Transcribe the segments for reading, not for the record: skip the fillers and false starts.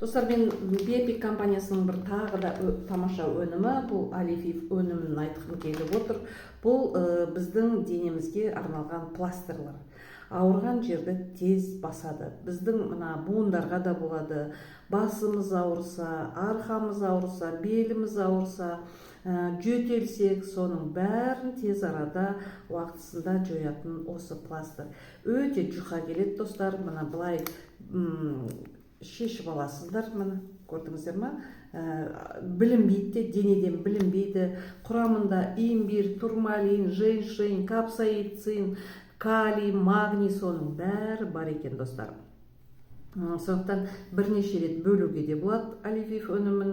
Достар, мен Биопик компаниясының бір тағы да тамаша өнімі, бұл Алифив өнімін айтқым келіп отыр. Бұл біздің денемізге арналған пластырлар. Ауырған жерді тез басады. Біздің мына буындарға да болады. Басымыз ауырса, арқамыз ауырса, беліміз ауырса, жөтелсек, соның бәрін тез арада уақытысында жоятын осы пластыр. Өте жұқа келеді, достар. Мына былай шешіп аласыздар, міне, көрдіңіздер ма? Білінбейді де, денеден білінбейді. Құрамында имбирь, турмалин, женьшень, капсаицин, калий, магний, соның бәрі бар екен, достар. Сондықтан бірнеше рет бөлуге де болады Оливив өнімін,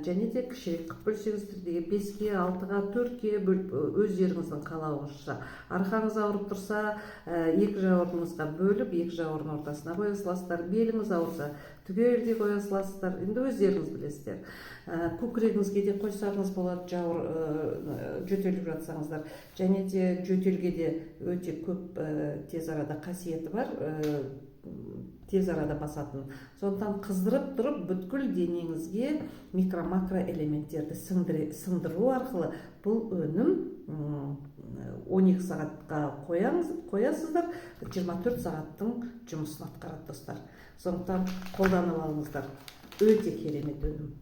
және де кішірек қылып бөлсеңіздер де, беске, алтыға, төртке бөліп, өздеріңіздің қалауыңызша. Арқаңыз ауырып тұрса, екі жауырыныңызға бөліп, екі жауырын ортасына қоя саласыздар. Беліңіз ауырса, түгелдей қоя саласыздар, енді өздеріңіз білесіздер. Көкірегіңізге де қойсаңыз болады, жауыр жөтеліп жатсаңыздар. Және де жөтелге де өте көп тез арада қасиеті бар, тез арада басатын. Сондықтан қыздырып тұрып, бүткіл денеңізге микро, макро элементтерді сіңдіру арқылы бұл өнім 12 сағатқа қоясыздар, 24 сағаттың жұмысын атқарады, достар. Сондықтан қолданып алыңыздар, өте керемет өнім.